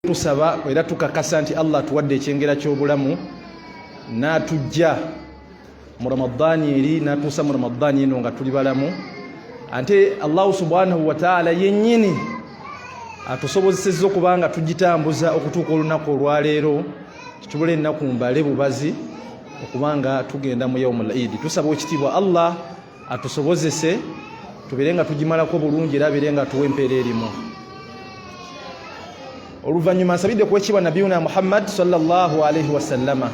Tusaba era tukakasa nti Allah atuwadde ekyengera ky'obulamu n'atujja mu Ramadani eri n'atuusa mu Ramadani eno nga tuli balamu. Ate Allahu subhanahu wataala yennyini atusobozesezza okuba nga tugitambuza okutuuka olunaku olwaleero, titubula ennaku mbale bubazi okuba nga tugenda mu yaumul idi. Tusaba ekitiibwa Allah atusobozese tubeere nga tugimalako bulungi era abeere nga atuwa empeera erimu. Oluvannyuma nsabidde kuwekibwa nabiyuna Muhammad sallallahu alaihi wasallama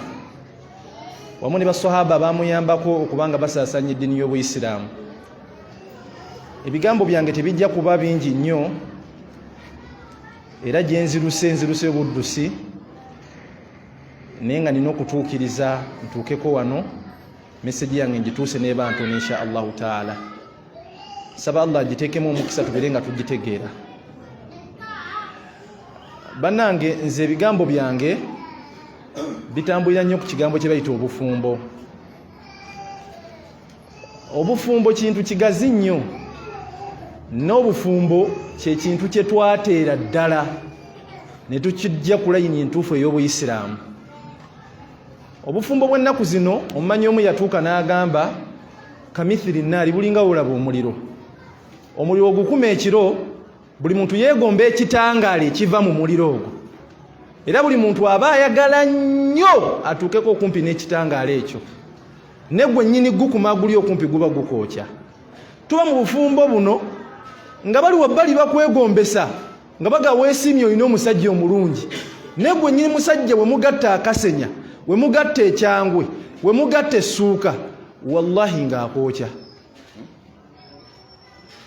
wamu ne basahaba bamuyambako okuba nga basaasanya eddiini y'Obuyisiraamu. Ebigambo byange tebijja kuba bingi nnyo, era gye nziruse nziruse obuddusi, naye nga nina okutuukiriza ntuukeko wano meseji yange ngituuse n'ebantu insha Allahu taala. Saba Allah agiteekemu omukisa tubeere nga tugitegeera. Bannange, nze ebigambo byange bitambulira nnyo ku kigambo kye bayita obufumbo. Obufumbo kintu kigazi nnyo, n'obufumbo kye kintu kye twateera ddala ne tukijja ku layini entuufu ey'Obuyisiraamu. Obufumbo bw'ennaku zino, omumanyi omu yatuuka n'agamba, kamithiri naali, bulinga wolaba omuliro. Omuliro ogukuma ekiro, buli muntu yeegomba ekitangaala ekiva mu muliro ogwo, era buli muntu aba ayagala nnyo atuukeko okumpi n'ekitangaala ekyo, ne gwe nnyini gukuma guli okumpi guba gukwokya. Tuba mu bufumbo buno nga bali wabbali bakwegombesa nga baga weesiimye olina omusajja omulungi, naye gwe nnyini musajja we mugatta akasenya, we mugatta ekyangwe, we mugatta essuuka, wallahi ng'akwokya.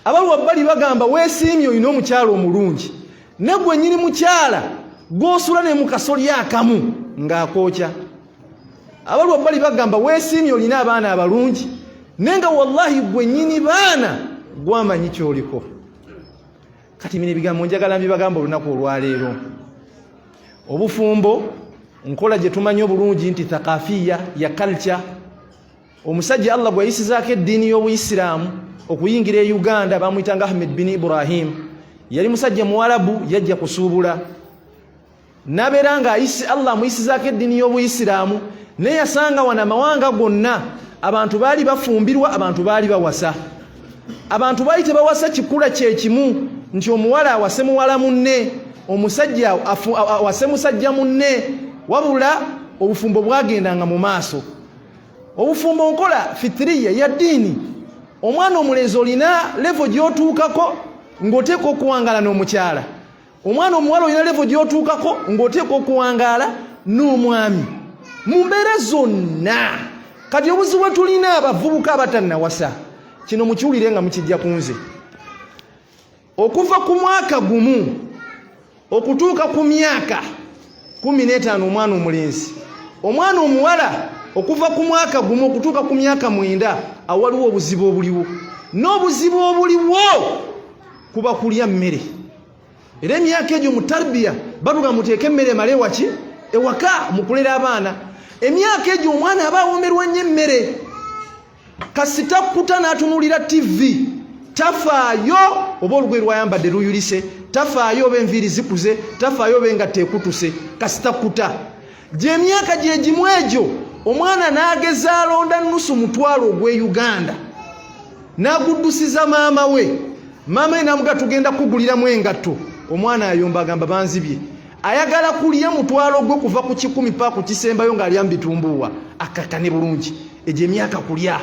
Abali wabbali bagamba weesiimye olina omukyala omulungi, naye gwe nnyini mukyala gw'osula ne mu kasolya akamu ng'akwokya. Abali wabbali bagamba weesiimye olina abaana abalungi, naye nga wallahi gwe nnyini baana gwamanyi ky'oliko. Kati bino ebigambo njagala mbibagamba olunaku olwaleero. Obufumbo nkola gye tumanyi obulungi nti thakafiya ya culture. Omusajja Allah gwe yayisizaako eddiini y'Obuyisiraamu okuyingira e Uganda bamuyitanga Ahmed bin Ibrahim. Yali musajja Muwarabu, yajja kusuubula nabeera nga Allah amuyisizaako eddiini y'Obuyisiraamu, naye yasanga wano amawanga gonna abantu baali bafumbirwa, abantu baali bawasa. Abantu baali tebawasa kikula kyekimu nti omuwala awase muwala munne, omusajja awase musajja munne, wabula obufumbo bwagendanga mu maaso. Obufumbo nkola fitiriya ya ddiini. Omwana omulenzi olina levo gy'otuukako ng'oteekwa okuwangala n'omukyala. Omwana omuwala olina levo gy'otuukako ng'oteekwa okuwangaala n'omwami mu mbeera zonna. Kati obuzibu bwe tulina abavubuka abatannawasa, kino mukiwulire nga mukijja ku nze, okuva ku mwaka gumu okutuuka ku myaka 15 omwana omulenzi, omwana omuwala okuva ku mwaka gumu okutuuka ku myaka 9, awaliwo obuzibu obuliwo. N'obuzibu obuliwo kuba kulya mmere. Era emyaka egyo mu tarbiya batuga muteeke emmere emale ewaki ewaka mukulera abaana. Emyaka egyo omwana aba awomerwa nnyo emmere, kasita kuta n'atunuulira TV, tafaayo oba olugoye lwayambadde luyulise, tafaayo oba enviiri zikuze, tafaayo oba engatto ekutuse, kasita kuta. Gyemyaka gyegimu egyo omwana n'ageza alonda nusu mutwalo ogw'e Uganda n'aguddusiza maama we. Maama we n'amuga tugenda kukuguliramu engatto. Omwana ayomba agamba banzibye. Ayagala kulya mutwalo gwe kuva ku 100 pa ku kisembayo ng'alya mu bitumbuuwa, akkakkane bulungi. Egyo emyaka kulya.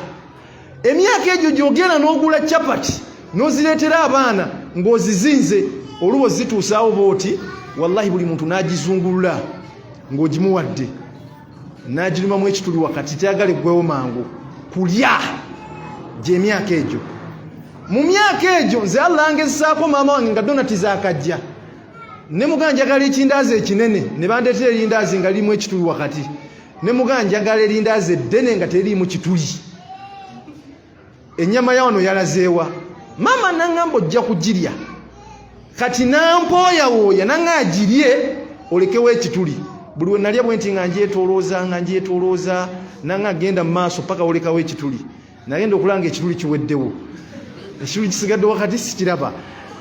Emyaka egyo gy'ogenda n'ogula capati n'ozireetera abaana ng'ozizinze, oluba ozituusaawo bw'oti, wallahi buli muntu n'agizungulula ng'ogimuwadde, n'agirumamu ekituli wakati, teyagala eggwewo mangu. Kulya gy'emyaka egyo. Mu myaka egyo nze Allah angezesaako maama wange nga donati zaakajja, ne mugaa njagala ekindaazi ekinene, ne bandeetera erindaazi nga lirimu ekituli wakati, ne mugaa njagala erindaazi eddene nga teririimu kituli. Ennyama ya wano yalazeewa? Maama naŋŋamba ojja kugirya. Kati nampooyawooya naŋŋa agirye olekewo ekituli. Buli we nalya bwe nti nga ngyetoolooza, nga ngyetoolooza, naŋŋa genda mu maaso paka olekawo ekituli. Nagenda okulaba nga ekituli kiweddewo, ekituli kisigadde wakati sikiraba.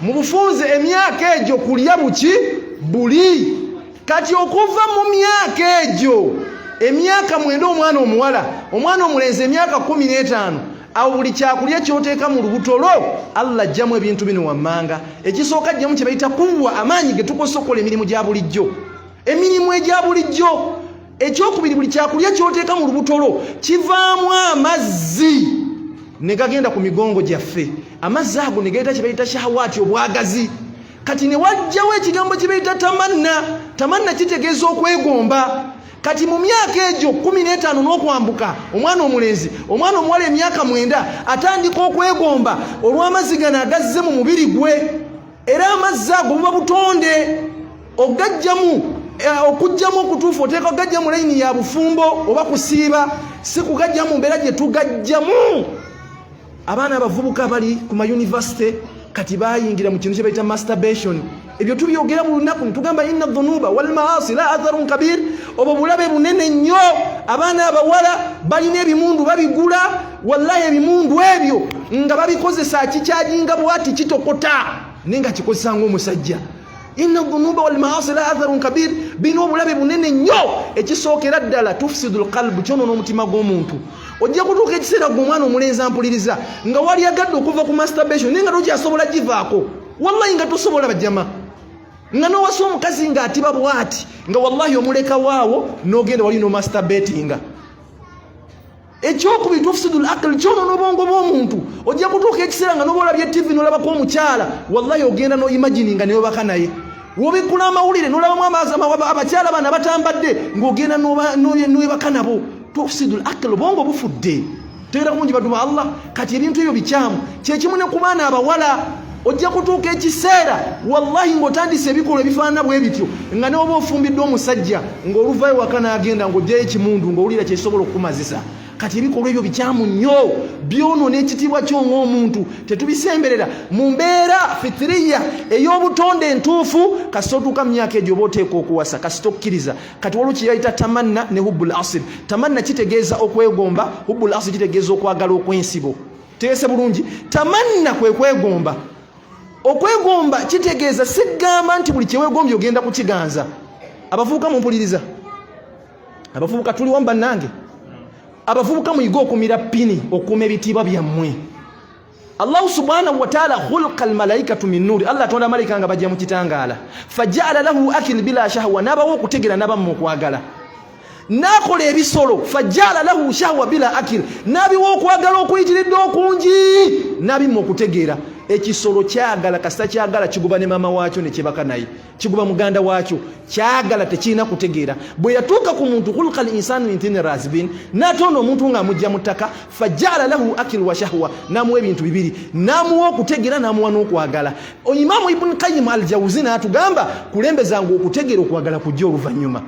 Mu bufunze emyaka egyo kulya buki buli. Kati okuva mu myaka egyo, emyaka 9 omwana omuwala, omwana omulenzi emyaka 15, awo buli kyakulya kyoteeka mu lubuto lwo Allah ajjamu ebintu bino wammanga. Ekisooka ajjamu kye bayita kuwa, amaanyi ge tukozesa okukola emirimu gya bulijjo, emirimu egya bulijjo. Ekyokubiri, buli kyakulya kyoteeka mu lubuto lwo kivaamu amazzi ne gagenda ku migongo gyaffe. Amazzi ago ne galeeta kye bayita shahawaati, obwagazi. Kati ne wajjawo ekigambo kye bayita tamanna. Tamanna kitegeeza okwegomba. Kati mu myaka egyo 15 n'okwambuka, omwana omulenzi, omwana omuwala emyaka 9 atandika okwegomba olw'amazzi gano agazze mu mubiri gwe. Era amazzi ago buba butonde ogajjamu, okugjamu okutuufu oteeka ogajja mu layini ya bufumbo oba kusiiba, si kugajja mu mbeera gye tugajjamu. Abaana abavubuka bali ku mayunivasite kati bayingira mu kintu kye bayita masturbation. Ebyo tubyogera buli lunaku, netugamba inna dhunuba walmaasi la atharun kabir, obwo bulabe bunene nnyo. Abaana abawala balina ebimundu babigula, wallahi ebimundu ebyo nga babikozesa akikyajinga bwati kitokota, naye nga kikozesa ng'omusajja. Inna dhunuba walmaasi la atharun kabir, birina obulabe bunene nnyo. Ekisookera ddala, tufsidu lqalbu, kyonoona omutima gw'omuntu. Ojja kutuuka ekiseera gwe omwana omulenzi ampuliriza nga wali agadde okuva ku masturbation, naye nga tokyasobola givaako. Wallahi nga tosobola bajama, nga nowasa omukazi ng'atiba bwati, nga wallahi omuleka waawo n'ogenda wali nomasturbatinga. Ekyokubiri, tufsidu l aql, kyonoona obwongo bw'omuntu. Ojja kutuuka ekiseera nga noba olabye TV nolabako omukyala, wallahi ogenda noimagininga newebaka naye. Wobikkula amawulire nolabamu abakyala bano abatambadde, ng'ogenda newebaka nabo. Tufsidu l aql, obwongo bufudde. Tegera bulungi baddu ba Allah. Kati ebintu ebyo bikyamu. Kyekimu ne ku baana abawala, ojja kutuuka ekiseera wallahi ng'otandise ebikolwa ebifaanana bwe bityo, nga ne oba ofumbiddwa omusajja, ng'oluvayo waka n'agenda ng'ojjayo ekimundu ng'owulira kyekisobola okukumazisa. Kati ebikolwa ebyo bikyamu nnyo, byonoona ekitiibwa kyo ng'omuntu. Tetubisemberera mu mbeera fitiriya ey'obutonde entuufu. Kasita otuuka mu myaka egyo oba oteeka okuwasa, kasita okkiriza. Kati waliwo kyeyayita tamanna ne hubbul asir. Tamanna kitegeeza okwegomba, hubbul asir kitegeeza okwagala okw'ensibo. Teese bulungi, tamanna kwe kwegomba. Okwegomba kitegeeza, sigamba nti buli kyewegombye ogenda kukiganza. Abavubuka mumpuliriza, abavubuka tuli wamu bannange. Abavubuka muyige okumira pini, okuuma ebitiibwa byammwe. Allahu subhanahu wataala khulqa almalaikatu min nuri, Allah atonda malayika nga bajja mu kitangaala. Fajaala lahu akil bila shahwa, n'abawa okutegera n'abamma okwagala. N'akola ebisolo, fajaala lahu shahwa bila akil, n'abiwa okwagala okuyitiridde okungi, n'abimma okutegeera. Ekisolo kyagala, kasita kyagala kiguba ne maama waakyo ne kyebaka naye, kiguba muganda waakyo, kyagala, tekirina kutegeera. Bwe yatuuka ku muntu, khulqa al insanu min tini rasbin, n'atonda omuntu ng'amujja mu ttaka, fajaala lahu akil wa shahwa, n'amuwa ebintu bibiri, n'amuwa okutegeera n'amuwa n'okwagala. Imaamu Ibuni Qayimu al Jawuzi n'atugamba, kulembezanga okutegeera, okwagala kujja oluvannyuma.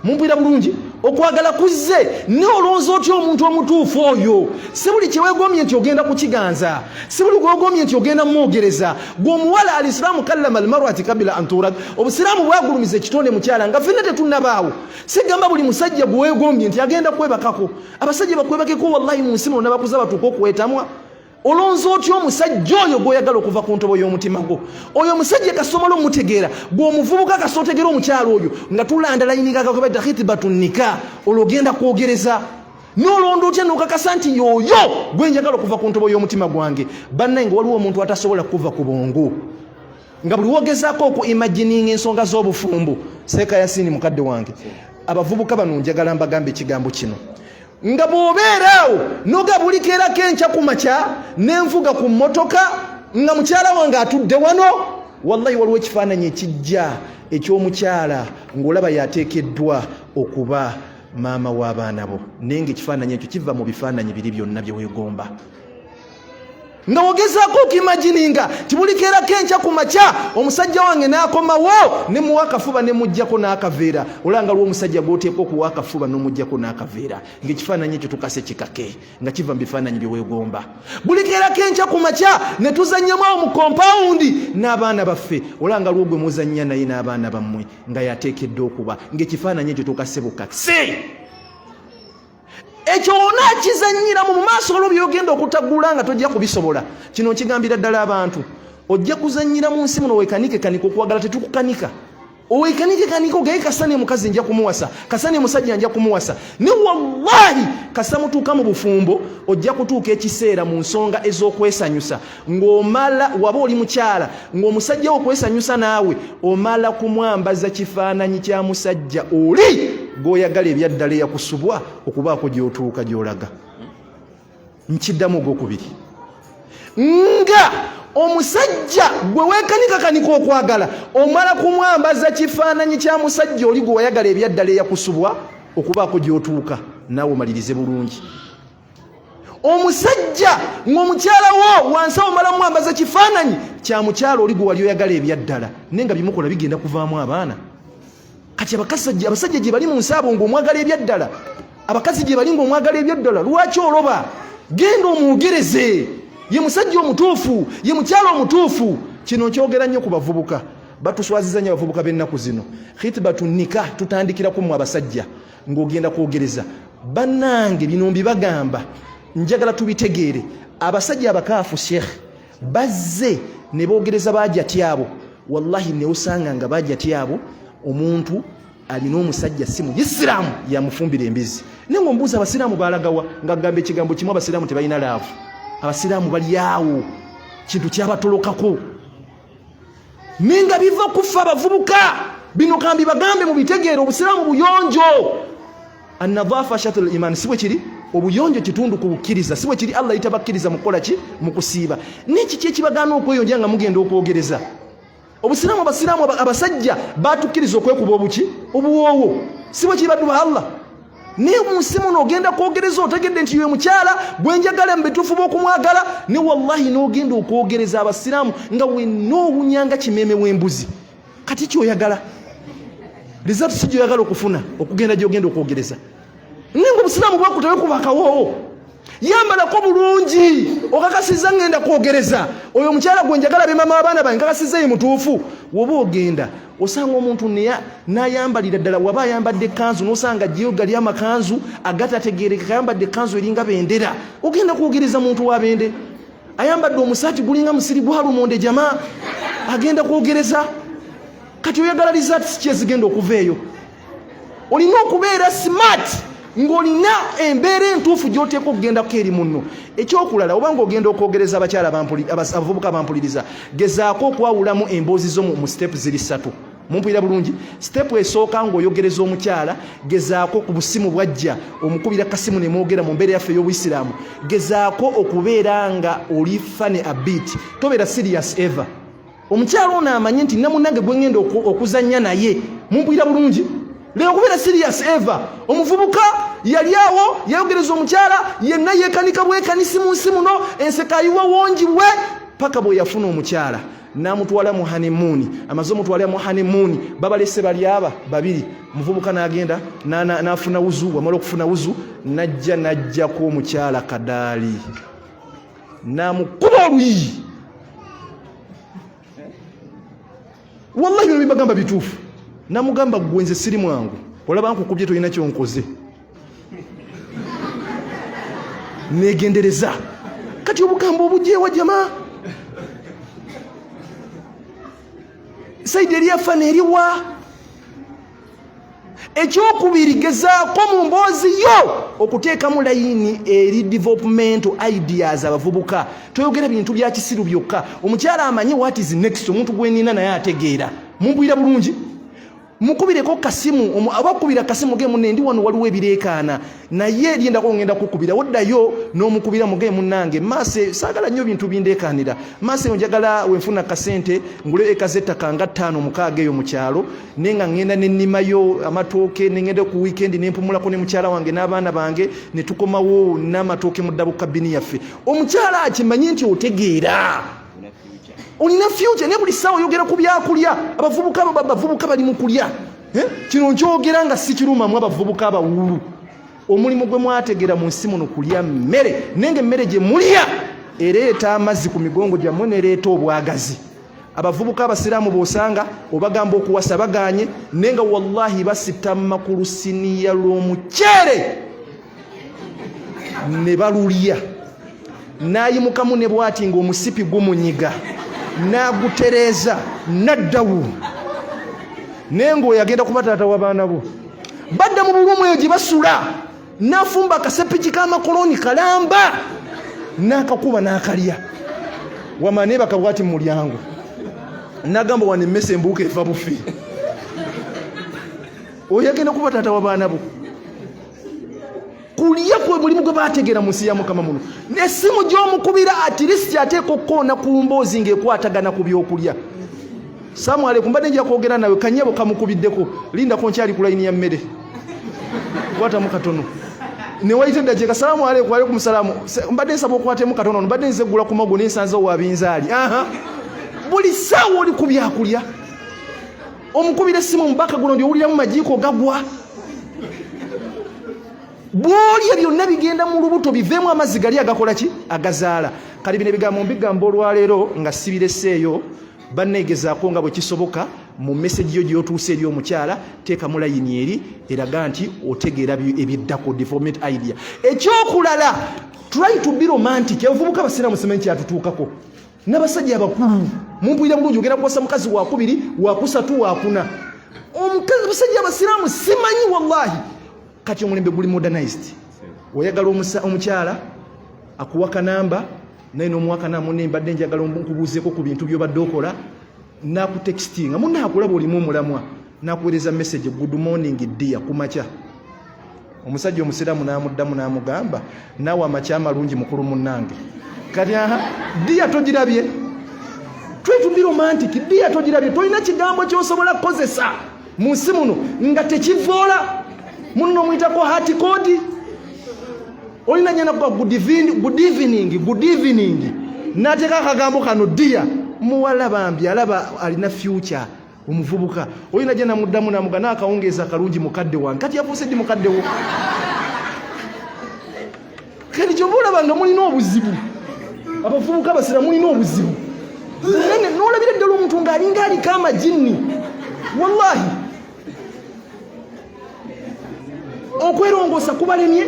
Mumpulira bulungi? Okwagala kuzze, ne olowooza otya omuntu omutuufu oyo? Si buli kyewegombye nti ogenda kukiganza, si buli gwegombye nti ogenda mumwogereza. Gwe omuwala, alisiraamu kallama almarati kabila anturad, obusiraamu bwagulumiza ekitonde mukyala nga fenna tetunnabaawo. Sigamba buli musajja gwewegombye nti agenda kwebakako. Abasajja bakwebakeko wallahi mu nsi muno nabakuza batuuka okwetamwa. Olonze otya omusajja oyo gw'oyagala okuva ku ntobo y'omutima gwo? Oyo omusajja kasomala omutegeera. Gwe omuvubuka kasita otegeera omukyalo oyo nga tulanda layiningakakwebaita khitibatu nika, olwo ogenda kwogereza n'olonda otya n'okakasa nti yoyo gwe njagala okuva ku ntobo y'omutima gwange? Bannaye, nga waliwo omuntu atasobola kuva ku bwongo, nga buli wogezaako oku imagininga ensonga z'obufumbo. Seeka Yasini mukadde wange, abavubuka bano njagala mbagambe ekigambo kino: nga bw'obeera awo noga bulikeerako enkya ku makya nenvuga ku mmotoka nga mukyala wange atudde wano, wallahi waliwo ekifaananyi ekijja eky'omukyala ng'olaba yateekeddwa okuba maama w'abaana bo, naye nga ekifaananyi ekyo kiva mu bifaananyi biri byonna bye weegomba, nga wogezaako okimagininga tibulikeerako enkya ku makya omusajja wange n'akomawo ne muwa akafuba ne muggyako n'akaveera. Olanga lw'omusajja gw'oteeka okuwa akafuba n'omuggyako n'akaveera, ng'ekifaananyi ekyo tukase kikake nga kiva mu bifaananyi bye weegomba. Bulikeerako enkya ku makya ne tuzannyamu awo mu kompawundi n'abaana baffe, olanga lwogwe muzannya naye n'abaana bammwe nga yateekeddwa okuba, ng'ekifaananyi ekyo tukase bukase. Ekyo onaakizannyiramu mu maaso olwo byogenda okutagula nga tojja kubisobola. Kino nkigambira ddala abantu, ojja kuzannyira mu nsi muno wekanike kanika. Okwagala tetukukanika. Owekanike ogaye kasani omukazi nja kumuwasa, kasani omusajja nja kumuwasa. Ne wallahi kasa mutuuka mu bufumbo, ojja kutuuka ekiseera mu nsonga ez'okwesanyusa ng'omala, waba oli mukyala ng'omusajja wo okwesanyusa naawe omala kumwambaza kifaananyi kya musajja oli gw'oyagala ebyaddala eyakusubwa okubaako gy'otuuka gy'olaga. Nkiddamu ogwokubiri, nga omusajja gwe weekanikakanika okwagala omala kumwambaza kifaananyi kya musajja oli gwe wayagala ebyaddala eyakusubwa okubaako gy'otuuka naawe omalirize bulungi. Omusajja ng'omukyala wo wansi omala mwambaza kifaananyi kya mukyala oli gwe wali oyagala ebyaddala, naye nga byemukola bigenda kuvaamu abaana. Kati abasajja gye bali mu nsi abo ng'omwagala ebyaddala, abakazi gye bali ng'omwagala ebyaddala, lwaki oloba? Genda omwogereze, ye musajja omutuufu, ye mukyala omutuufu. Kino nkyogera nnyo ku bavubuka, batuswaziza nnyo abavubuka b'ennaku zino. Khitbatu nikah tutandikira ku mmwe abasajja ng'ogenda kwogereza. Bannange bino mbibagamba, njagala tubitegeere. Abasajja abakaafu sheikh bazze ne boogereza bajati abo, wallahi newosanga nga bajati abo omuntu alina omusajja si muyisiraamu yamufumbira embizi. Naye ng'omubuuza abasiraamu balagawa, ng'agamba ekigambo kimu, abasiraamu tebalina laavu, abasiraamu bali awo kintu kyabatolokako. Naye nga biva kufa abavubuka bino kambi bagambe mubitegeere, obusiraamu buyonjo. Annadhafa shatul iman, si bwe kiri? Obuyonjo kitundu ku bukkiriza, si bwe kiri? Allah yita bakkiriza mu kukola ki? Mu kusiiba. N'ekiki ekibagaana okweyonja nga mugenda okwogereza? Obusiraamu, abasiraamu abasajja batukkiriza okwekuba obuki? Obuwoowo, si bwe kiri baddu ba Allah? Naye mu nsi muno ogenda kwogereza otegedde nti ye mukyala gwe njagala mu bituufu bw'okumwagala, ne wallahi n'ogenda okwogereza abasiraamu nga wenna owunya nga kimeeme w'embuzi. Kati kyoyagala result si gyoyagala okufuna okugenda gyogenda okwogereza, naye nga obusiraamu bwakutewekuba akawoowo. Yambalako bulungi, okakasiza ngenda kwogereza oyo omukyala gwe njagala be mama abaana bange, nkakasiza ye mutuufu. Woba ogenda osanga omuntu nayambalira ddala, waba ayambadde kanzu nosanga gyo gali amakanzu agatategerekeka, ayambadde kanzu eringa bendera, ogenda kwogereza muntu wa bende. Ayambadde omusaati gulinga musiri gwa lumonde, jama agenda kwogereza. Kati oyagala results ki ezigenda okuva eyo? Olina okubeera smart ng'olina embeera entuufu gy'oteeka okugendako eri munno. Ekyokulala, oba ng'ogenda okwogereza abakyala, abavubuka bampuliriza, gezaako okwawulamu emboozi zo mu step ziri ssatu. Mumpulira bulungi? Step esooka, ng'oyogereza omukyala, gezaako ku busimu bwajja omukubira kasimu ne mwogera. Mu mbeera yaffe ey'obuyisiraamu, gezaako okubeera nga oli funny a bit, tobeera serious ever. Omukyala ono amanye nti namunange gwe ngenda okuzannya naye. Mumpulira bulungi? Lero okubeera serious ever. Omuvubuka yali awo yayogereza omukyala, yenna yeekanika bwekanisi mu nsi muno, enseka ayiwa wongi bwe paka bwe yafuna omukyala n'amutwala mu honeymoon. Amaze omutwala mu honeymoon, babalese bali aba babiri. Omuvubuka n'agenda n'afuna wuzu, wamala okufuna wuzu najja n'ajjako omukyala kadaali n'amukuba oluyi. Wallahi bino bibagamba bituufu. Namugamba, gwe nze siri mwangu, olaba nkukubye tolina kyonkoze, negendereza. Kati obugambo obujeewa jama? Side eriyafana eriwa? Ekyokubiri, gezaako mu mboozi yo okuteekamu layini eri development ideas. Abavubuka, toyogera bintu bya kisiru byokka. Omukyala amanyi what is next, omuntu gwenina naye ategeera. Mumpulira bulungi? Mukubireko kasimu, oba kukubira kasimu ge, munne ndi wano waliwo ebireekaana, naye lyendako ngenda kukubira. Oddayo n'omukubira, muge munnange maaso saagala nnyo bintu bindeekaanira maaso eyo, njagala wenfuna kasente ngule eka z'ettaka nga 5 6 eyo mu kyalo, naye nga ŋŋenda nennimayo amatooke, nengenda ku weekend nempumulako ne mukyala wange n'abaana bange, ne tukomawo n'amatooke mu ddabo kabini yaffe. Omukyala akimanyi nti otegeera, olina future. Naye buli ssaawa oyogera ku byakulya. Abavubuka bali mu kulya. Kino nkyogera nga sikirumamu abavubuka abawulu. Omulimu gwe mwategera mu nsi muno kulya mmere, naye nga emmere gye mulya ereeta amazzi ku migongo gyammwe nereeta obwagazi. Abavubuka abasiraamu b'osanga obagamba okuwasa baganye, naye nga wallahi basitama ku lusiniya lw'omuceere ne balulya, n'ayimukamu ne bwati ng'omusipi gumunyiga, n'agutereeza n'addawo. Naye ng'oyo agenda kuba taata w'abaana bo. Badda mu bulumu eyo gye basula, n'afumba akasepiki k'amakoloni kalamba n'akakuba n'akalya. Wama neebaka bwati mu mulyango, n'agamba wano emmese embuuka eva bufi. Oyo agenda kuba taata w'abaana bo. Kulya kwe mulimu gwe bategeera mu nsi ya Mukama muno. N'essimu gy'omukubira at least ateeka okukoona ku mboozi ng'ekwatagana ku byokulya. Salaamu aleikum, mbadde nja kwogera nawe, kanyabo kamukubiddeko, lindako nkyali ku layini ya mmere, kwatamu katono. Ne wayita eddakiika, salaamu aleikum, aleikum salaamu, mbadde nsaba okwatemu katono, mbadde nze ggula ku mago nensanze wa binzaali. Aha, buli ssaawa oli ku byakulya. Omukubira essimu mubaka guno ndi owuliramu majiiko gagwa. Bw'olya byonna bigenda mu lubuto, biveemu amazzi gali agakola ki? Agazaala. Kati bino ebigambo mbigamba olwaleero nga sibireseeyo. Banneegezaako nga bwe kisoboka mu message yo gy'otuusa eri omukyala, teekamu layini eri eraga nti otegeera ebiddako, development idea. Ekyokulala, try to be romantic. Abavubuka abasiraamu simanyi kyatutuukako, n'abasajja abakulu mumpulira bulungi, ogenda kuwasa mukazi wakubiri, wakusatu, wakuna. Omukazi, abasajja abasiraamu simanyi wallahi, kati omulembe guli modernized. Oyagala omukyala akuwa kanamba, naye n'omuwa kanamba, munne mbadde njagala nkubuuzeeko ku bintu by'obadde okola, nakutextinga, munne akulaba olimu omulamwa, nakuweereza message, "Good morning dear," ku makya. Omusajja omusiraamu n'amuddamu n'amugamba, "Naawe amakya amalungi mukulu munnange." Kati aha, dear togirabye? Try to be romantic. Dear togirabye? Tolina kigambo ky'osobola kukozesa mu nsi muno nga tekivoola munno. Omuyitako hati kodi, olina nyana kuba good evening, good evening, good evening, nateeka akagambo kano dear. Muwala bambi alaba alina future. Omuvubuka olina gye namuddamu namuga, "Naakawungeeza akalungi mukadde wange." Kati yafuuse ddi mukadde wo? Kati kyova olaba nga mulina obuzibu, abavubuka abasira mulina obuzibu bunene. N'olabira ddala omuntu ng'alinga aliko amajinni. Wallahi okwerongoosa kubalemye.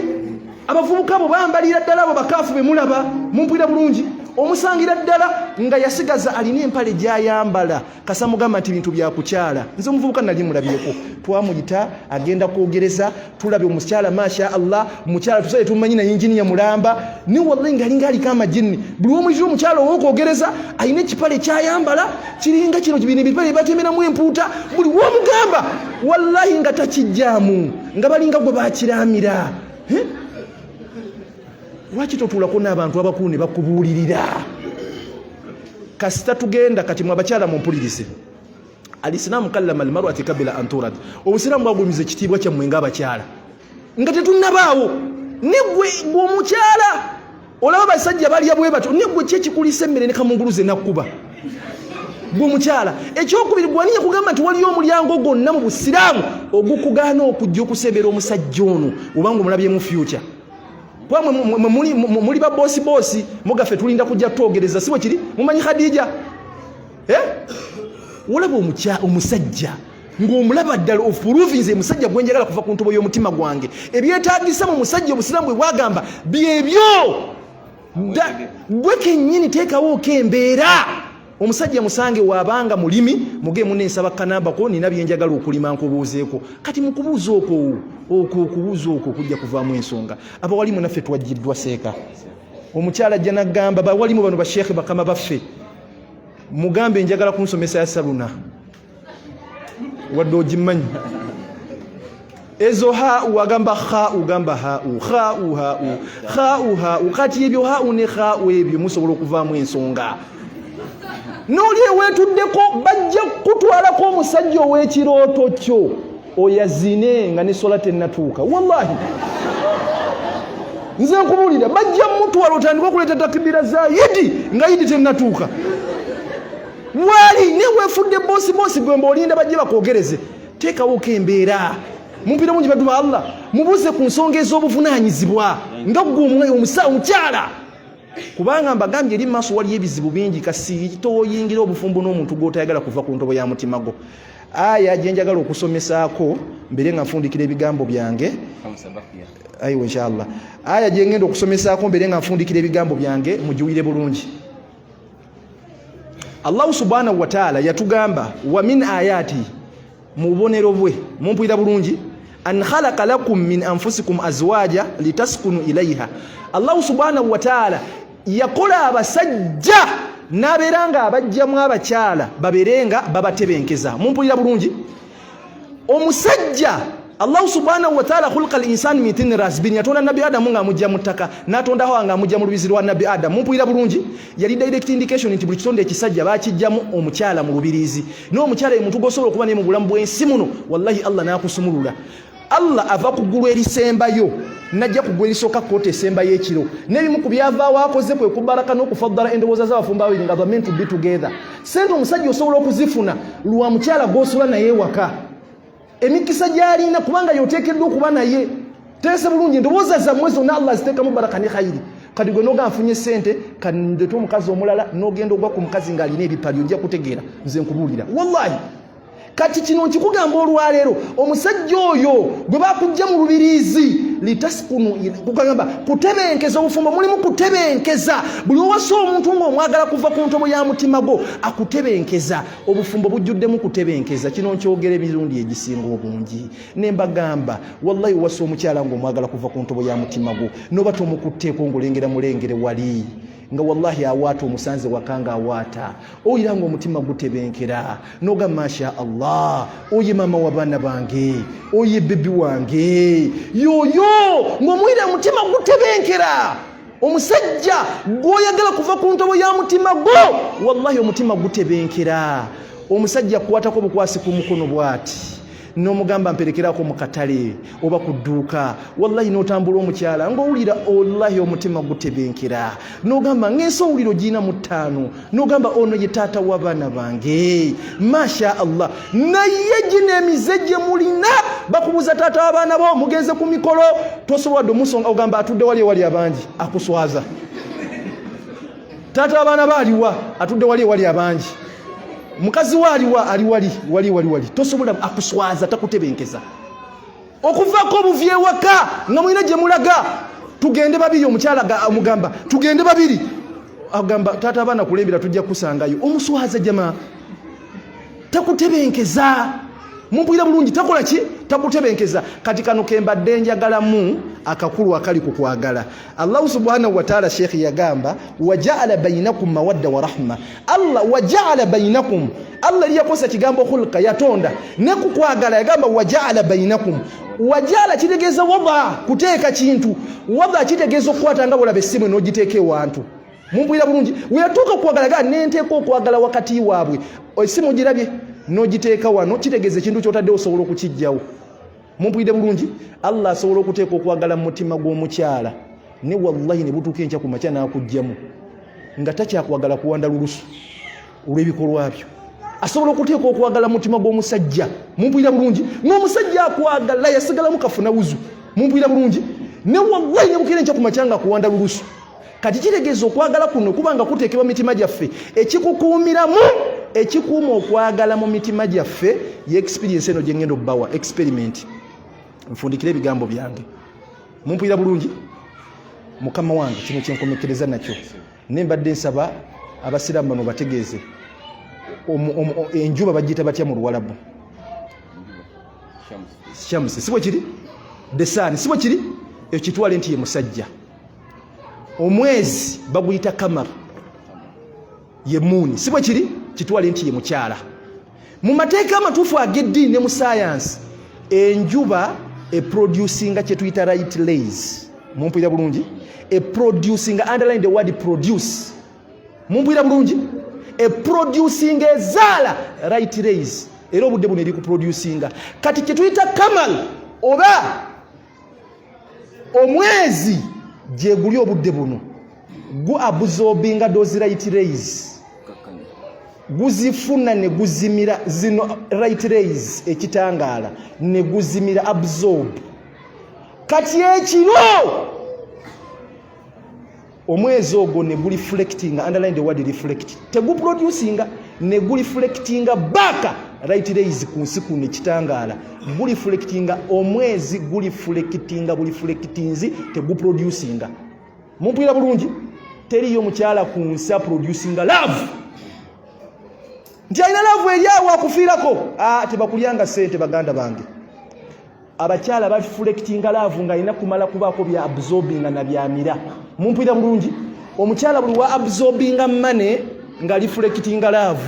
Abavubuka abo bambalira ddala, abo bakaafu be mulaba, mumpulira bulungi, omusangira ddala nga yasigaza alina empale gy'ayambala kasa mugamba nti bintu byakukyala. Nze omuvubuka nali mulabyeko, twamuyita agenda kwogereza, tulabye omukyala, masha Allah, mukyala tusale tumanyi na inginiya mulamba, ni wallahi ngaalinga aliko amajinni. Buli womuyitira omukyala owokwogereza alina ekipale kyayambala kiringa kino bino ebipale batemeramu empuuta. Buli womugamba wallahi nga takijjaamu, nga balinga gwe bakiramira. Lwaki totuulako n'abantu abakulu ne bakubuulirira? Kasita tugenda kati mwe abakyala mumpulirize. Alisiraamu kallama almarati kabila anturad. Obusiraamu bwagulumiza ekitiibwa kyammwe ng'abakyala nga tetunnabaawo. Negwe gwe omukyala olaba basajja balya bwe batyo, negwe ki ekikulisa emmere ne kamunguluze nakkuba gwe omukyala? Ekyokubiri, gwani yakugamba nti waliyo omulyango gwonna mu busiraamu ogukugaana okujja okusembera omusajja ono obanga omulabyemu future? Kuba muli ba bosi bosi mugaffe, tulinda kujja twogereza, si bwe kiri? Mumanyi Khadija, eh? Olaba omusajja ng'omulaba ddala ofuruvinze musajja gwe njagala kuva ku ntobo y'omutima gwange. Ebyetaagisa mu musajja obusiraamu bwe bwagamba byebyo. Gwe kennyini teekawooko embeera omusajja musange. Waabanga mulimi, muge munne, "Nsaba kanambako, nina byenjagala okulima, nkubuuzeeko." Kati mukubuuza okwo, okwo okubuuza okwo kujja kuvaamu ensonga. Abawalimu naffe twajjiddwa seeka. Omukyala ajja nagamba, bawalimu bano basheekhe bakama baffe, mugambe, "Njagala kunsomesa ya saluna." Wadde ogimanyi ezo ha, wagamba ha, ugamba ha u ha u ha u ha u ha u. Kati ebyo ha u ne ha u ebyo musobola okuvaamu ensonga. N'oli eweetuddeko bajja kukutwalako omusajja ow'ekirooto kyo oyazine nga ne sola tennatuuka. Wallahi nze nkubuulira, bajja mutwala otandika okuleeta takibira za yidi nga yidi tennatuuka. Wali ne weefudde bosi bosi, gwe mbaolinda bajje bakwogereze. Teekawoko embeera mumpira mungi. Baddu ba Allah, mubuuze ku nsonga ez'obuvunaanyizibwa nga ggwe omukyala, kubanga mbagambye eri maaso waliyo ebizibu bingi. Kasi toyingira obufumbo n'omuntu gw'otayagala kuva ku ntobo ya mutima gwo. Aya gye njagala okusomesaako mbere nga nfundikira ebigambo byange, aiwa inshallah, aya gye ngenda okusomesaako mbere nga nfundikira ebigambo byange, mugiwire bulungi. Allahu subhanahu wataala yatugamba, wa min ayati Mu bubonero bwe, mumpulira bulungi, an khalaqa lakum min anfusikum azwaja litaskunu ilaiha. Allahu subhanahu wataala yakola abasajja n'abeera nga abajjamu abakyala babeere nga babatebenkeza. Mumpulira bulungi? Omusajja, Allahu subhanahu wataala khulqa al insani min tini rasbin, yatonda Nabbi Adamu ng'amujja mu ttaka, n'atonda Hawa ng'amujja mu lubizi lwa Nabbi Adamu. Mumpulira bulungi? Yali direct indication nti buli kitonde ekisajja bakijjamu omukyala mu lubirizi, n'omukyala ye muntu gwosobola okuba naye mu bulamu bw'ensi muno. Wallahi, Allah n'akusumulula. Allah ava ku ggulu erisembayo najja ku ggulu erisooka koota esembayo ekiro. N'ebimu ku byavaawo akoze kwe kubaraka n'okufaddala endowooza z'abafumbo ababiri nga meant to be together. Sente omusajja osobola okuzifuna lwa mukyala gw'osula naye ewaka, emikisa gy'alina, kubanga yoteekeddwa okuba naye. Teese bulungi, endowooza zammwe zonna Allah aziteekamu baraka ne khayiri. Kati gwe noga nfunye sente, kandete omukazi omulala, n'ogenda ogwa ku mukazi ng'alina ebipali, ojja kutegeera. Nze nkubuulira, wallahi. Kati kino nkikugamba olwaleero, omusajja oyo gwe bakujja mu lubiriizi litaskunu, kugamba kutebenkeza. Obufumbo mulimu kutebenkeza. Buli owasa omuntu ng'omwagala kuva ku ntobo ya mutima gwo, akutebenkeza. Obufumbo bujjuddemu kutebenkeza. Kino nkyogera emirundi egisinga obungi ne mbagamba, wallahi, owasa omukyala ng'omwagala kuva ku ntobo ya mutima gwo, noba tomukutteeko ng'olengera mulengere wali nga wallahi awaata, omusanze waka nga awaata, owulira nga omutima gutebenkera, noga masha Allah, oye maama w'abaana bange, oye baby wange yoyo, ng'omuwulira omutima gutebenkera. Omusajja gwoyagala kuva ku ntobo ya mutima gwo, wallahi omutima gutebenkera. Omusajja kukwatako bukwasi ku mukono bw'ati n'omugamba mperekerako mu katale oba ku dduuka, wallahi n'otambula omukyala ng'owulira wallahi omutima gutebenkera, n'ogamba ng'ensi owulira ogiina mu ttaano, n'ogamba ono ye taata w'abaana bange, masha Allah. Naye gino emize gye mulina, bakubuuza taata w'abaana bo, mugenze ku mikolo, tosobola dde omusonga, ogamba atudde wali ewali abangi, akuswaza. Taata w'abaana bo aliwa? Atudde wali ewali abangi. Mukazi we aliwa? Ali wali wali wali wali. Tosobola, akuswaza, takutebenkeza. Okuvaako obuvi ewaka nga mulina gye mulaga, tugende babiri, omukyala omugamba tugende babiri, agamba taata abaana kulembera, tujja kusangayo. Omuswaza jama, takutebenkeza. Mumpulira bulungi? Takola ki? Takutebenkeza. Kati kano kembadde njagalamu akakulu akali ku kwagala. Allahu subhanahu wataala, sheekhi yagamba wajaala bainakum mawadda wa rahma. Allah wajaala bainakum, Allah liyakozesa kigambo khulqa, yatonda, ne ku kwagala yagamba wajaala bainakum. Wajaala kitegeeza wada, kuteeka kintu. Wada kitegeeza okukwata nga bolaba essimu n'ogiteeka ewantu. Mumpulira bulungi? Weyatuuka okwagala gaa nenteeka okwagala wakati waabwe. Essimu girabye n'ogiteeka wano, kitegeeza ekintu kyotaddewo osobola okukijjawo. Mumpulire bulungi? Allah asobola okuteeka okwagala mu mutima gw'omukyala, ne wallahi ne butuuka enkya ku makya n'akugjamu nga takyakwagala, kuwanda lulusu olw'ebikolwa byo. Asobola okuteeka okwagala mu mutima gw'omusajja, mumpulira bulungi, n'omusajja akwagala yasigalamu kafuna wuzu. Mumpulira bulungi? Ne wallahi ne bukeera enkya ku makya nga akuwanda lulusu. Kati kitegeeza okwagala kuno kuba nga kuteekebwa mitima gyaffe, ekikukuumiramu, ekikuuma okwagala mu mitima gyaffe ye experience eno gyengenda obbawa, experiment. Nfundikire ebigambo byange. Mumpulira bulungi? Mukama wange, kino kyenkomekereza nakyo, ne mbadde nsaba abasiraamu bano bategeeze enjuba bagiyita batya mu Luwalabu? Shamsi, si bwe kiri? The sun, si bwe kiri? Ekitwale nti ye musajja. Omwezi baguyita kamar, ye moon, si bwe kiri? Kitwale nti ye mukyala. Mu mateeka amatuufu ag'eddiini ne mu sayansi, enjuba eproducinga kyetuyita light rays. Mumpulira bulungi? Eproducinga, underline the word produce. Mumpulira bulungi? Eproducinga, ezaala light rays, era obudde buno eri kuproducinga. Kati kyetuyita kamal oba omwezi gyeguli obudde buno gu absorbinga those light rays, guzifuna ne guzimira zino light rays, ekitangaala ne guzimira, absorb. Kati ekiro omwezi ogwo ne gureflectinga, underline the word reflect, teguproducinga, ne gureflectinga back light rays ku nsi kuno. Ekitangaala gureflectinga, omwezi gureflectinga, bureflectinzi, teguproducinga. Mumpulira bulungi? Teriyo mukyala ku nsi aproducinga love. Nti alina love eri awo akufiirako. Ah, tebakulyanga ssente baganda bange. Abakyala bareflectinga love nga alina kumala kubaako bya absorbinga na byamira. Mumpulira bulungi? Omukyala buli wa absorbinga money nga reflectinga love,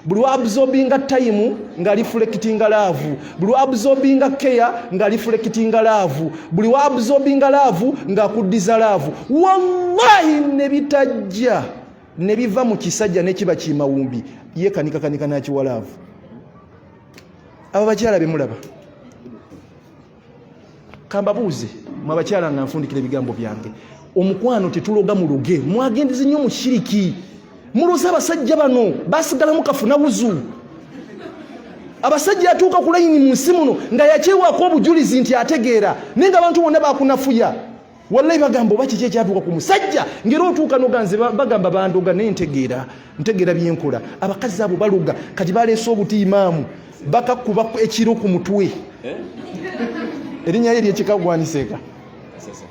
buli wa absorbinga time nga reflectinga love, buli wa absorbinga care nga reflectinga love, buli wa absorbinga love nga akuddiza love. Wallahi ne bitajja ne biva mu kisajja nekiba kimawumbi, ye kanika kanika nakiwa love. Abo bakyala bemulaba, kambabuuze mwe abakyala nga nfundikira ebigambo byange, omukwano tetuloga muloge, mwagendeze nnyo mu shiriki. Muloze abasajja bano basigalamu kafuna wuzu. Abasajja atuuka ku layini mu nsi muno nga yakyewaako obujulizi nti ategeera, naye nga abantu bonna bakunafuya. Wallahi bagamba oba kiki ekyatuuka ku musajja, ngera otuuka noganze bagamba bandoga, naye ntegeera, ntegeera byenkola. Abakazi abo baloga. Kati baleese obuti imaamu bakakuba ekiro ku mutwe. Eh? Erinnya lye lyekikagwaniseeka Kasasa.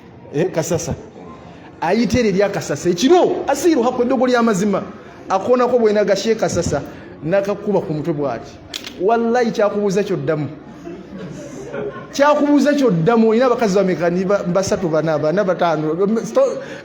Kasasa ayita eryo eryakasasa ekiro asiiru haku eddogo ly'amazima akoonako bwena gashe kasasa nakakuba ku mutwe bwati. Wallahi kyakubuuza kyoddamu, kyakubuuza kyoddamu. Olina abakazi bameka? Ni basatu, bana, bana, bataano,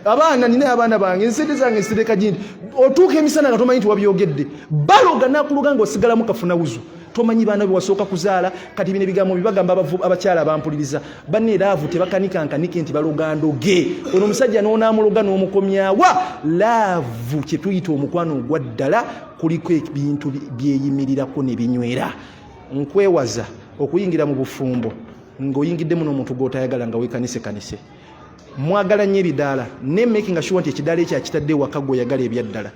abaana nina, abaana bange, ensente zange nsireka gindi. Otuuka emisana nga tomanyi nti wabyogedde. Baloga nakuloga nga osigalamu kafuna wuzu, tomanyi baana bewasooka kuzaala. Kati bino ebigambo bibagamba abakyala bampuliriza banne, love tebakanikankanike nti baloga ndoge. Ono omusajja n'onaamuloga n'omukomyawa. Love kyetuyita omukwano ogwa ddala kuliko ebintu byeyimirirako ne binywera. Nkwewaza okuyingira mu bufumbo ng'oyingiddemu n'omuntu gw'otayagala, nga weekanise kanise. Mwagala nnyo ebidaala, ne making sure nti ekidaala ekyo akitadde ewaka gw'oyagala ebyaddala.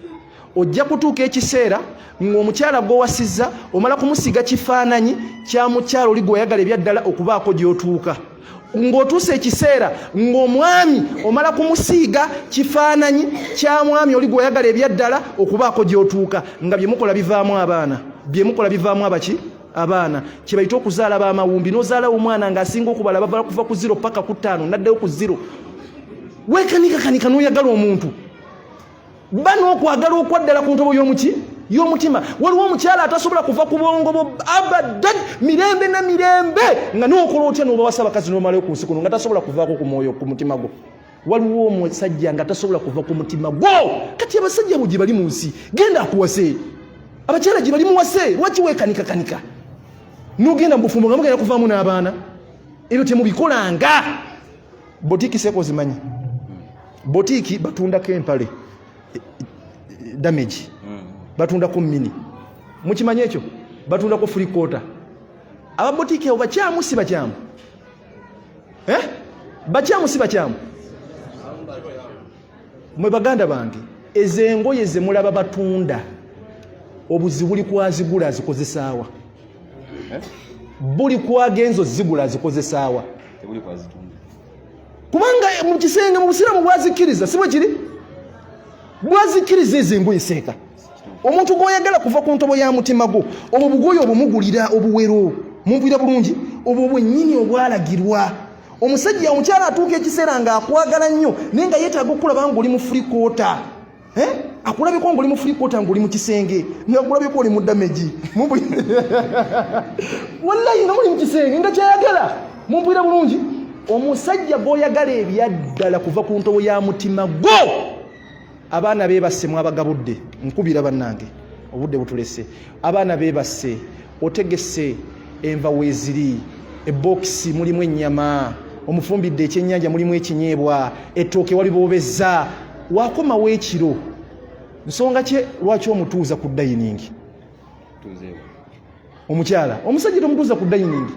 Ojja kutuuka ekiseera ng'omukyala gw'owasizza omala kumusiiga kifaananyi kya mukyala oli gw'oyagala ebyaddala okubaako gy'otuuka, ng'otuusa ekiseera ng'omwami omala kumusiiga kifaananyi kya mwami oli gw'oyagala ebyaddala okubaako gy'otuuka, nga bye mukola bivaamu abaana, bye mukola bivaamu abaki abaana kye bayita okuzaala b'amawumbi. N'ozaala omwana ng'asinga okubala bava kuva ku 0 paka ku 5, naddayo ku 0. Weekanikakanika n'oyagala omuntu ba n'okwagala okwaddala ku ntobo y'omuki y'omutima. Waliwo omukyala atasobola kuva ku bwongo bwo abadan, mirembe na mirembe, nga n'okola otya n'obawasa abakazi n'omalayo ku nsi kuno, nga tasobola kuvaako ku mwoyo, ku mutima gwo. Waliwo omusajja nga tasobola kuva ku mutima gwo. Kati abasajja abo gye bali mu nsi, genda akuwase. Abakyala gye bali, muwase. Lwaki weekanikakanika n'ogenda mu bufumbo nga mugenda kuvaamu n'abaana? Ebyo temubikolanga. Boutique seeko zimanyi, boutique batundako empale damage, batundako mini, mukimanyi ekyo, batundako three quarter. Aba boutique abo bakyamu si bakyamu? Eh? Bakyamu si bakyamu? Mwe baganda bange, ezo engoye ze mulaba batunda, obuzibu buli kwazigula azikozesaawa? Eh? Buli kwagenza ozigula azikozesaawa? Tebuli kwazitunda. Kubanga mu kisenge mu busiraamu bwazikkiriza, si bwe kiri? Bwazikkiriza ezo engoye seeka. Omuntu gw'oyagala kuva ku ntobo ya mutima gwo, obwo bugoye obumugulira obuwero. Mumpulira bulungi? Obwo bwennyini obwalagirwa omusajja. Omukyala atuuka ekiseera ng'akwagala nnyo, naye nga yeetaaga okulaba ng'oli mu three quarter. Eh? Akulabeko ng'oli mu three quarter, ng'oli mu kisenge, ng'akulabeko oli mu damage. Wallahi nga muli mu kisenge nga kyayagala. Mumpulira bulungi? Omusajja gw'oyagala ebyaddala kuva ku ntobo ya mutima gwo, abaana beebasse, mwabagabudde, nkubira bannange, obudde butulese. Abaana beebasse, otegese enva weeziri, ebokisi mulimu ennyama, omufumbidde ekyennyanja, mulimu ekinyeebwa, ettooke waliboobezza, wakomawo ekiro. Nsonga ki lwaki omutuuza ku dining? Tuzeewo. Omukyala, omusajja tomutuuza ku dining.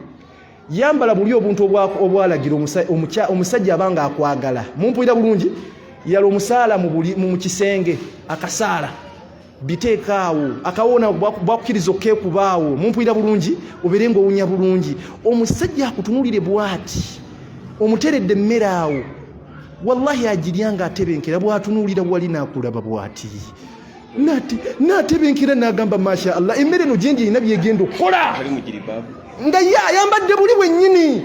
Yambala buli obuntu obwalagira omusajja abanga akwagala. Mumpulira bulungi? Yala omusaala mu kisenge, akasaala biteekaawo, akawona bwakukkiriza okekubaawo. Mumpulira bulungi? Obeere ngaowunya bulungi, omusajja akutunulire bwati, omuteredde emmere awo, wallahi agirya nga atebenkera. Bwatunuulira wali nakulaba bwati, natebenkera nagamba, "Masha Allah, emmere eno gyendi erina byegenda okukola." Ali mu jiribaabu. Nga ye ayambadde buli bwennyini.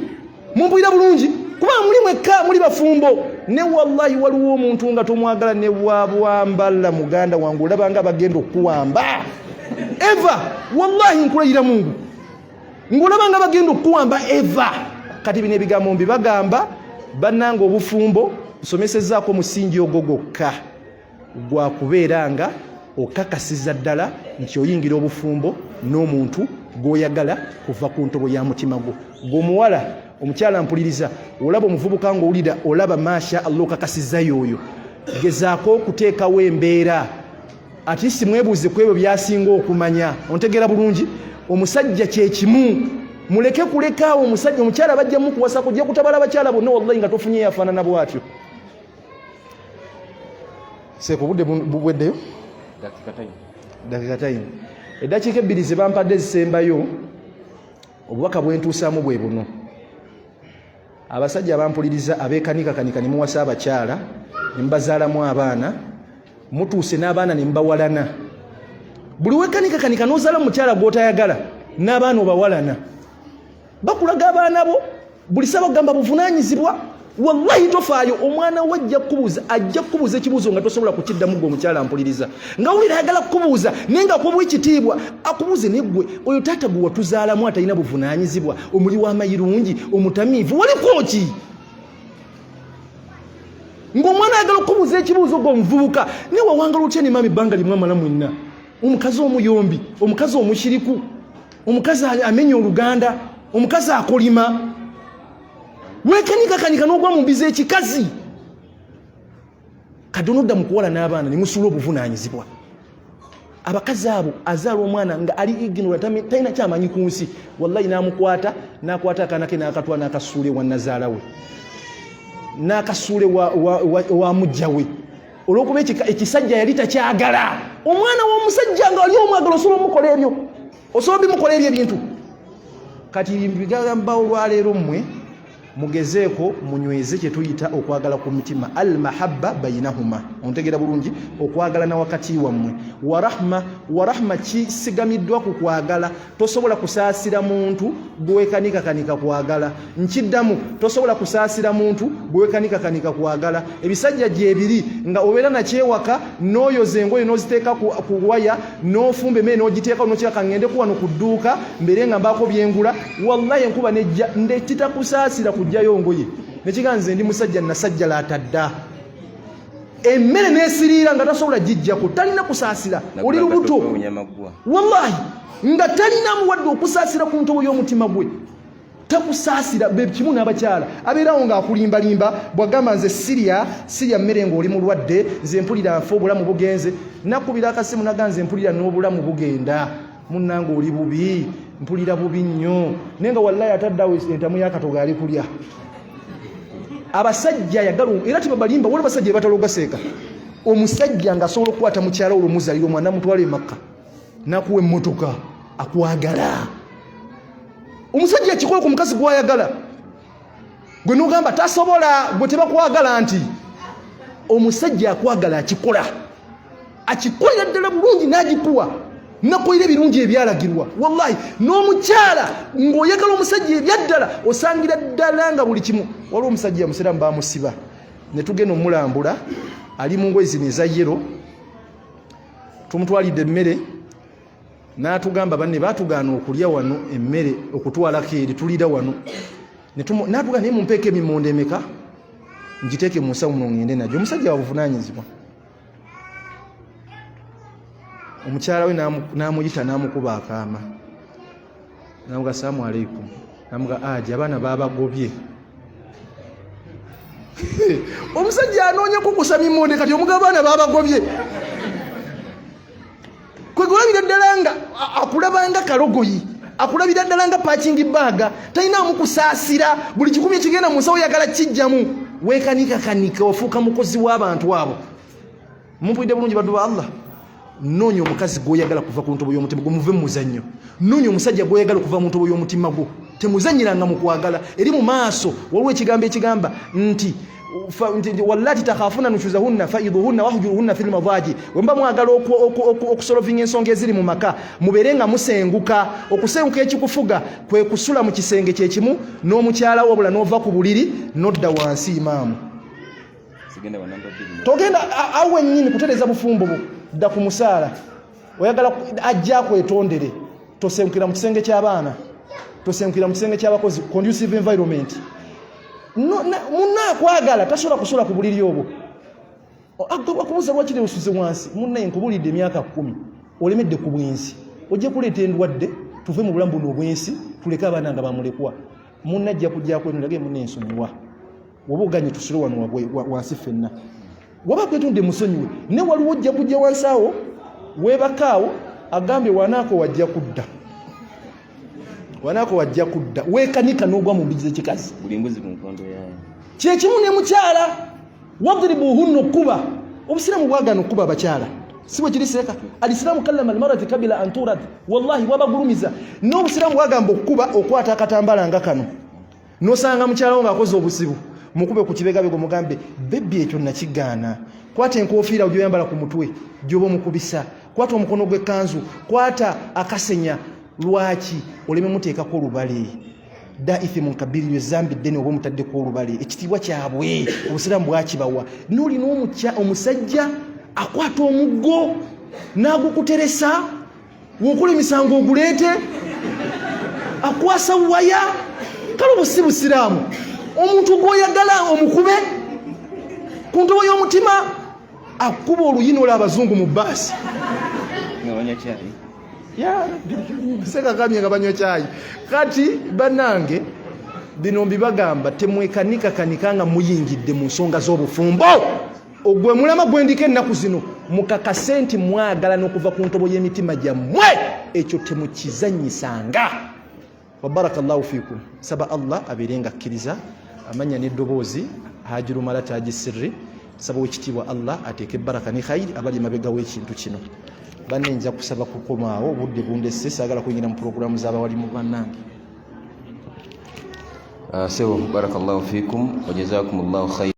Mumpulira bulungi? Kuba muli mwekka, muli bafumbo, ne wallahi waliwo omuntu nga tomwagala ne bwabwambala, muganda wange, olaba nga bagenda okuwamba. Eva, wallahi nkulayira Mungu, ng'olaba nga bagenda okukuwamba eva. Kati bino ebigambo mbibagamba bannanga, obufumbo nsomesezaako omusingi ogwo gwokka gwakubeera nga okakasiza ddala nti oyingira obufumbo n'omuntu gw'oyagala kuva ku ntobo ya mutima gwo. Gwe omuwala, omukyala mpuliriza, olaba omuvubuka ng'owulira olaba masha Allah okakasiza y'oyo, gezaako okuteekawo embeera, ati si mwebuuze ku ebyo byasinga okumanya. Ontegeera bulungi? Omusajja kyekimu, muleke kulekaawo omusajja. Omukyala bajja mukuwasa kujja kutabala abakyala bonna, wallahi nga tofunye yafaanana bwatyo. Seeka, obudde bubweddeyo. Dakika time. Dakika time, eddakiika 2 ze bampadde zisembayo. Obubaka bwentuusaamu bwe buno: abasajja abampuliriza, abeekanikakanika ne muwasa abakyala ne mubazaalamu abaana, mutuuse n'abaana ne mubawalana. Buli wekanikakanika n'ozaala mukyala gw'otayagala, n'abaana obawalana, bakulaga abaana bo buli saba kugamba buvunaanyizibwa. Wallahi tofaayo, omwana we ajja kukubuuza, ajja kukubuuza ekibuuzo nga tosobola kukiddamu. Gwe omukyala mpuliriza, nga wulira ayagala kukubuuza naye nga akuwa ekitiibwa, akubuuze, naye gwe oyo taata gwe watuzaalamu atalina buvunaanyizibwa, omuli w'amayirungi, omutamiivu, waliko ki? Ng'omwana ayagala okukubuuza ekibuuzo, gwe omuvubuka, naye wawangala otya ne maama ebbanga limwe amala mwenna, omukazi omuyombi, omukazi omushiriku, omukazi amenya oluganda, omukazi akolima, wekanikakanika n'ogwa mu mbizi ekikazi. Kati onodda mu kuwala n'abaana ne musuula obuvunaanyizibwa. Abakazi abo azaala omwana nga ali ignorant, talina kyamanyi ku nsi, wallahi n'amukwata, n'akwata akaana ke n'akatwala n'akasuula ewa nazaala we, n'akasuula ewa mujja we, olw'okuba ekisajja yali takyagala. Omwana w'omusajja nga ali omwagala, osobola omukola ebyo, osobola bimukola ebyo ebintu. Kati bigamba olwaleero mmwe mugezeeko munyweze kye tuyita okwagala ku mitima, al mahabba bainahuma. Ontegeera bulungi? Okwagalana wakati wammwe, warahma. Warahma kisigamiddwa ku kwagala. Tosobola kusaasira muntu gwekanikakanika kwagala. Nkiddamu, tosobola kusaasira muntu gwekanikakanika kwagala. Ebisajja gyebiri nga obeera nakyewaka, n'oyoza engoye n'oziteeka ku waya, n'ofumba emmere n'ogiteeka, nokiraka ngende ku wano ku dduuka mbeere nga mbaako byengula, wallahi enkuba nejja ndekitakusaasira kujjayo ngoye nekiga nze ndi musajja nasajjala atadda emmere nesiriira nga tasobola gijjako, talina kusaasira, oli lubuto. Wallahi nga talinamu wadde okusaasira ku ntobo y'omutima gwe, takusaasira. Kimu n'abakyala, abeerawo ng'akulimbalimba bwagamba nze sirya, sirya mmere ng'oli mulwadde, nze mpulira nfe, obulamu bugenze. Nakubira akasimu naga nze mpulira n'obulamu bugenda, munnange oli bubi, mpulira bubi nnyo, naye nga wallahi ataddeawo entamu y'akatogo ali kulya. Abasajja ayagala era tebabalimba, waliwo basajja bebataloga seeka. Omusajja ng'asobola okukwata mukyala olwo muzalira omwana, mutwala emakka, nakuwa emmotoka, akwagala. Omusajja akikola ku mukazi gwayagala, gwe nogamba tasobola, gwe tebakwagala. Nti omusajja akwagala akikola, akikolera ddala bulungi, n'agikuwa, nakolera ebirungi ebyalagirwa. Wallahi n'omukyala ng'oyagala omusajja ebyaddala, osangira ddala nga buli kimu. Waliwo omusajja musiraamu bamusiba, ne tugenda omulambula, ali mu ngoye zino eza yellow, tumutwalidde emmere, n'atugamba banne batugaana okulya wano emmere okutwalako eri, tulira wano. N'atugamba naye mumpeeko emimonde emeka ngiteeke mu nsawo muno ngende nagyo. Omusajja wabuvunaanyizibwa. Omukyala we n'amuyita, n'amukuba akaama, namuga salaamu aleikum, namuga aji abaana babagobye. Omusajja anoonya kukusa mimonde, kati omugaba abaana babagobye. Kwegulabira ddala nga akulabanga kalogoyi, akulabira ddala nga punching bag, talinamu kusaasira. Buli kikumi ekigenda mu nsawo yagala kijjamu. Weekanikakanika, ofuuka mukozi w'abantu abo. Mumpulidde bulungi, baddu ba Allah? Noonya omukazi gw'oyagala kuva ku ntobo y'omutima gwe, muve mu muzannyo. Noonya omusajja gw'oyagala okuva mu ntobo y'omutima gwo. Temuzannyiranga mu kwagala eri mu maaso. Waliwo ekigambo ekigamba nti wallati takhafuna nushuzahunna faidhuhunna wahjuruhunna fil madaji. Wemba mwagala okusolovinga ensonga eziri mu maka, mubeere nga musenguka. Okusenguka ekikufuga kwe kusula mu kisenge kyekimu n'omukyala, wabula n'ova ku buliri n'odda wansi. Imaamu, togenda awe nnyini kutereeza bufumbo bwo, dda ku musaala. Oyagala ajja akwetondere, tosenkukira mu kisenge ky'abaana, tosenkukira mu kisenge ky'abakozi, conducive environment. No, munno akwagala tasobola kusula ku buliri obwo. Akubuuza lwaki teosuze wansi. Munnaye nkubulidde emyaka 10 olemedde ku bwenzi, ojja kuleeta endwadde. Tuve mu bulamu buno obwensi, tuleke abaana nga bamulekwa. Munna ajja kujja kwenulage, munna ensonyiwa, woba oganye tusule wano wansi ffenna, waba kwetonde musonyiwe. Ne waliwo ojja kujja wansi awo weebakaawo, agambye wanaako wajja kudda, wanaako wajja kudda, weekanika n'ogwa mu mbigi z'ekikazi. Buli mbuzi ku nkondo yayo. Kyekimu ne mukyala, wadribuhunna, okuba obusiraamu bwagaana okuba abakyala, si bwe kiri seeka? Alisiraamu kallama almarati kabila an turad, wallahi bwabagulumiza. N'obusiraamu bwagamba okukuba, okwata akatambala nga kano nosanga mukyala wo ng'akoze obuzibu, mukube ku kibegabega, omugambe, "Baby, ekyo nakigaana." Kwata enkofiira gyoyambala ku mutwe gyoba omukubisa, kwata omukono gw'ekkanzu, kwata akasenya. Lwaki oleme muteekako olubale? Da ithimun kabiri, ezambi ddene oba omutaddeko olubale. Ekitiibwa kyabwe obusiraamu bwakibawa. Nolina omusajja akwata omuggo n'agukuteresa, wokola emisango oguleete, akwasa waya. Kale obwo si busiraamu. Omuntu gwoyagala omukube ku ntobo y'omutima, akuba oluyina olwo abazungu mu baasi nga banywa kyayi. Sekakamye nga banywa kyayi. Kati bannange, bino mbibagamba, temwekanikakanika nga muyingidde mu nsonga z'obufumbo. Ogwe mulama gwendiko ennaku zino, mukakase nti mwagala n'okuva ku ntobo y'emitima gyammwe, ekyo temukizanyisanga. Wabaraka llahu fikum. Saba Allah abeere nga akkiriza amanya n'eddoboozi. Hajirumala taji sirri, saba owekitiibwa Allah ateeke baraka ne khairi abali emabega w'ekintu kino. Banne, nja kusaba kukomaawo, obudde bundesse, saagala kuyingira mu puroguramu z'abawalimu bannange. Sebo, barakallahu fikum wa jazakumullahu khair.